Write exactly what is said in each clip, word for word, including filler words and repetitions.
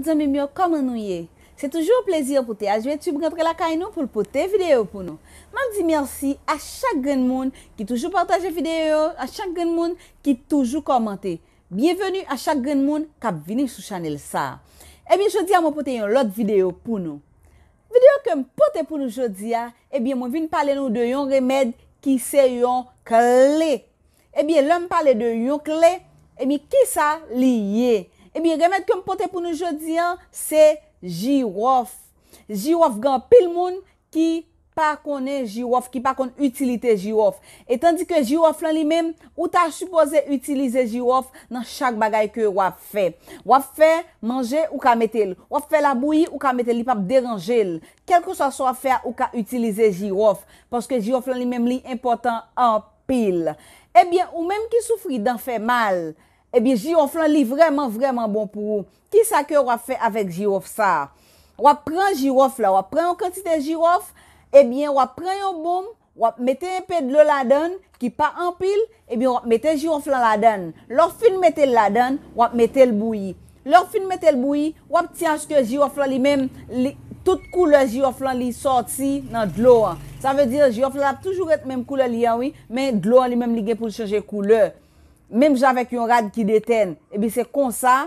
Zanmi m yo, kòman nou ye? Se toujou yon plezi pou T H V Tube rantre lakay nou pou l pote videyo pou nou. M ap di mèsi a chak grenn moun ki toujou pataje videyo yo, a chak grenn moun ki toujou kòmante. Byenveni a chak grenn moun k ap vini sou chanèl sa a. Ebyen, jodi a mwen pote yon lòt videyo pou nou. Videyo ke m pote pou nou jodi a, ebyen, mwen vin pale nou de yon remèd ki se yon kle. Ebyen, lè m pale de yon kle, ebyen, kisa li ye? Ebyen, remèd ke m pote pou nou jodi a, se jiwòf. Jiwòf, gen anpil moun ki pa konnen jiwòf, ki pa konn itilite jiwòf. E tandike jiwòf lan li menm, ou ta sipoze itilize jiwòf nan chak bagay ke w ap fè. W ap fè manje, ou ka mete l. W ap fè labouyi, ou ka mete l, li p ap deranje l. Kèlkeswa sa w ap fè a, ou ka itilize jiwòf. Paske jiwòf lan li menm, li enpòtan anpil. Ebyen, ou menm ki soufri dan fè mal, ebyen, jiwòf lan li vrèman, vrèman bon pou ou. Kisa ke w ap fè avèk jiwòf sa a? W ap pran jiwòf la, w ap pran yon kantite jiwòf, ebyen, w ap pran yon bonm, w ap mete enpe dlo ladan l, ki pa anpil, ebyen, w ap mete jiwòf lan ladan l. Lè w fin mete l ladan l, w ap mete l bouyi. Lè w fin mete l bouyi, w ap ti aske jiwòf lan li menm, li, tout koulè jiwòf lan li sòti nan dlo an. Sa vle di, jiwòf lan ap toujou ret menm koulè li an, wi, men dlo an li menm li gen pou l chanje koulè. Menm jan avèk yon rad ki detèn. Ebyen, se konsa,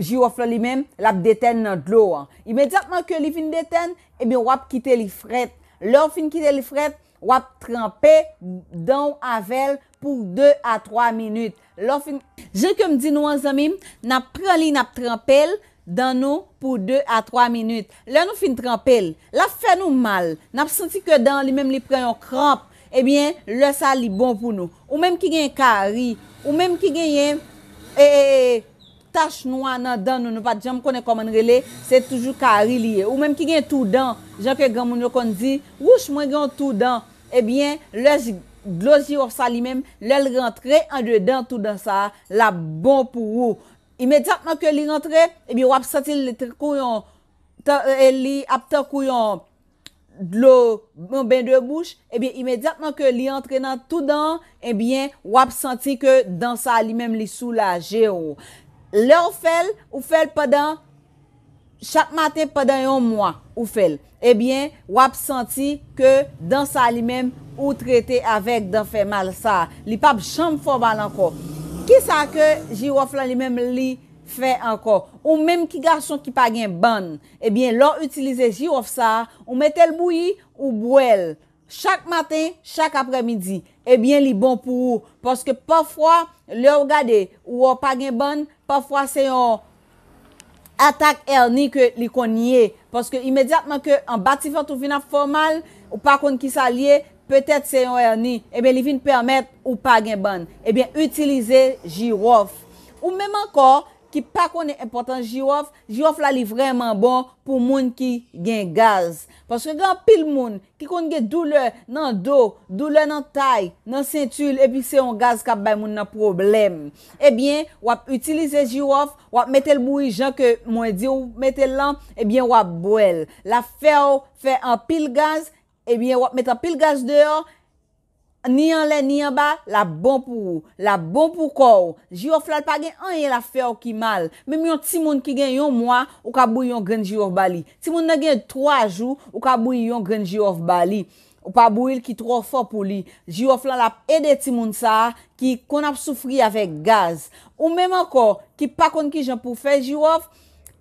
jiwòf lan li menm, l ap detèn nan dlo an. Imedyatman ke li fin detèn, ebyen, w ap kite li frèt. Lè w fin kite li frèt, w ap tranpe dan w avè l pou de a twa minit. Lè w fin, jan ke m di nou an, zanmi m, n ap pran li, n ap tranpe l dan nou pou de a twa minit. Lè nou fin tranpe l, l ap fè nou mal. N ap santi ke dan an li menm li pran yon kranp. Ebyen, lè sa a li bon pou nou. Ou menm ki gen kari, ou menm ki genyen, e, e, e, tach nwa nan dan nou, nou pa t janm konnen kòman n rele, se toujou kari li ye. Ou menm ki gen tou dan, jan ke granmoun yo konn di, wouch, mwen gen yon tou dan. Ebyen, lè j-, dlo jiwòf sa li menm, lè l rantre andedan tou dan sa a, l ap bon pou ou. Imedyatman ke li rantre, ebyen, w ap santi l tankou yon, tan-, e, li ap tankou yon dlo, yon ben de bouch, ebyen, imedyatman ke li antre nan tou dan an, ebyen, w ap santi ke dan sa a li menm li soulaje w. Lè w fè l, ou fè l pandan, chak maten pandan yon mwa, ou fè l. Ebyen, w ap santi ke dan sa a li menm, ou trete avèk dan fè mal sa a. Li p ap janm fè w mal ankò. Kisa ke jiwòf lan li menm li fè ankò? Ou menm ki gason ki pa gen bann, ebyen, lè w itilize jiwòf sa a, ou mete l bouyi, ou bwè l. Chak maten, chak aprèmidi, ebyen, li bon pou ou. Paske pafwa, lè w gade, ou wè w pa gen bann, pafwa se yon atak èni ke li konn ye. Paske imedyatman ke anba ti vant ou vin ap fè w mal, ou pa konn kisa l ye, petèt se yon èni. Ebyen, li vin pèmèt ou pa gen bann. Ebyen, itilize jiwòf. Ou menm ankò, ki pa konnen enpòtans jiwòf, jiwòf la li vrèman bon pou moun ki gen gaz. Paske gen anpil moun ki konn gen doulè nan do, doulè nan tay, nan senti l, epi se yon gaz k ap bay moun nan pwoblèm. Ebyen, w ap itilize jiwòf, w ap mete l bouyi jan ke mwen di w mete l lan, ebyen, w ap bwè l. L ap fè w fè anpil gaz, ebyen, w ap met anpil gaz deyò, ni anlè, ni anba, l ap bon pou ou. L ap bon pou kò w. Jiwòf la, l pa gen anyen l ap fè w ki mal. Menm yon timoun ki gen yon mwa, ou ka bouyi yon grenn jiwòf ba li. Timoun nan gen twa jou, ou ka bouyi yon grenn jiwòf ba li. Ou pa bouyi l ki twò fò pou li. Jiwòf lan, l ap ede timoun sa a ki konn ap soufri avèk gaz. Ou menm ankò, ki pa konn kijan pou w fè jiwòf,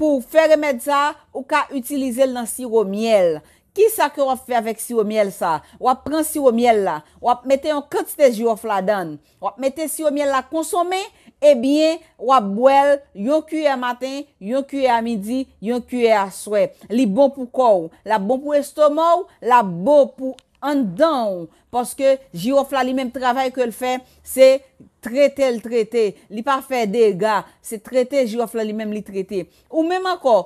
pou w fè remèd sa a, ou ka itilize l nan siwo myèl. Kisa ke w ap fè avèk siwo myèl sa a? W ap pran siwo myèl la, w ap mete yon kantite jiwòf ladan l. W ap mete siwo myèl la konsome, ebyen, w ap bwè l yon kiyè maten, yon kiyè a midi, yon kiyè aswè. Li bon pou kò w, l ap bon pou estoma w, l ap bon pou anndan w. Paske jiwòf la li menm travay ke l fè, se trete l trete. Li pa fè dega, se trete jiwòf la li menm li trete. Ou menm ankò,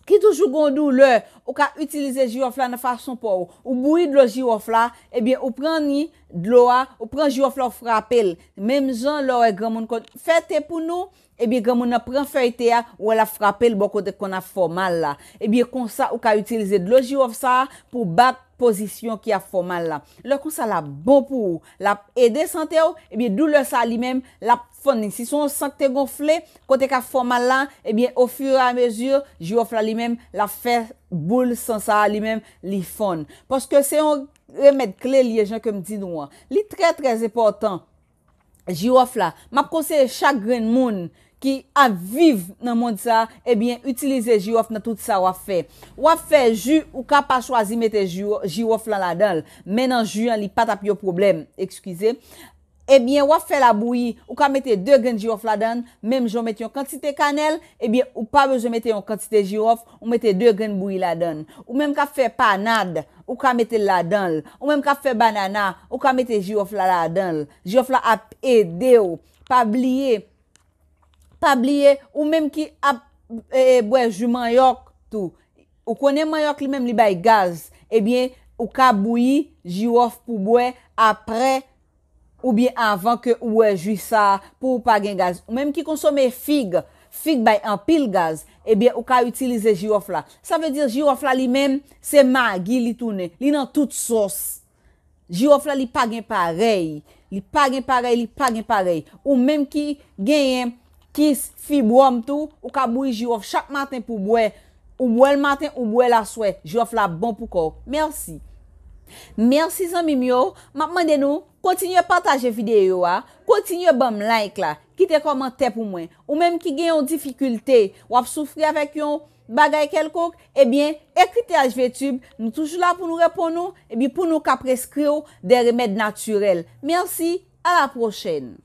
ki toujou gon doulè, ou ka itilize jiwòf la nan fason pa w. Ou bouyi dlo jiwòf la, ebyen, ou pran ni dlo a, ou pran jiwòf la, ou frape l. Menm jan lè w wè granmoun konn fè te pou nou, ebyen, granmoun nan pran fèy te a, ou wè l ap frape l bò kote k konn ap fè w mal la. Ebyen, konsa, ou ka itilize dlo jiwòf sa a pou bat pozisyon ki ap fè w mal la. Lè konsa, l ap bon pou ou, l ap ede sante w, ebyen, doulè sa li menm, l ap fann li. Si se yon san k te gonfle, kote k ap fè w mal la, ebyen, ofiramezi, jiwòf la li menm, l ap fè boul san sa a li menm, li fann. Paske se yon remèd kle li ye, jan ke m di nou an. Li trè, trè enpòtan. Jiwòf la, m ap konseye chak grenn moun ki ap viv nan mond sa, ebyen, itilize jiwòf nan tout sa w ap fè. W ap fè ji, ou ka pa chwazi mete ji, jiwòf lan ladan l, men nan ji an, li pa t ap yon pwoblèm, eskize. Ebyen, w ap fè l ap bouyi, ou ka mete de grenn jiwòf ladan l, menm jan w mete yon kantite kanèl, ebyen, ou pa bezwen mete yon kantite jiwòf, ou mete de grenn bouyi ladan l. Ou menm k ap fè panad, ou ka mete l ladan l. Ou menm k ap fè banana, ou ka mete jiwòf la ladan l. Jiwòf la ap ede w. Pa bliye, pa bliye, ou menm ki ap, e, bwè ji manyòk tou. Ou konnen manyòk li menm li bay gaz. Ebyen, ou ka bouyi jiwòf pou bwè apre oubyen avan ke ou bwè ji sa a pou ou pa gen gaz. Ou menm ki konsome fig, fig bay anpil gaz, ebyen, ou ka itilize jiwòf la. Sa vle di jiwòf la li menm, se magi li tounen. Li nan tout sòs. Jiwòf la, li pa gen parèy. Li pa gen parèy, li pa gen parèy. Ou menm ki genyen kis, fibwòm tou, ou ka bouyi jiwòf chak maten pou bwè. Ou bwè l maten, ou bwè l aswè. Jiwòf la bon pou kò w. Mèsi. Mèsi zanmi m yo. M ap mande nou, kontinye pataje videyo a, kontinye ban m like la, kite kòmantè pou mwen. Ou menm ki gen yon difikilte, w ap soufri avèk yon bagay kèlkonk, ebyen, ekri T H V Tube, nou toujou la pou nou reponn ou, epi pou nou ka preskri w de remèd natirèl. Mèsi, à la prochaine.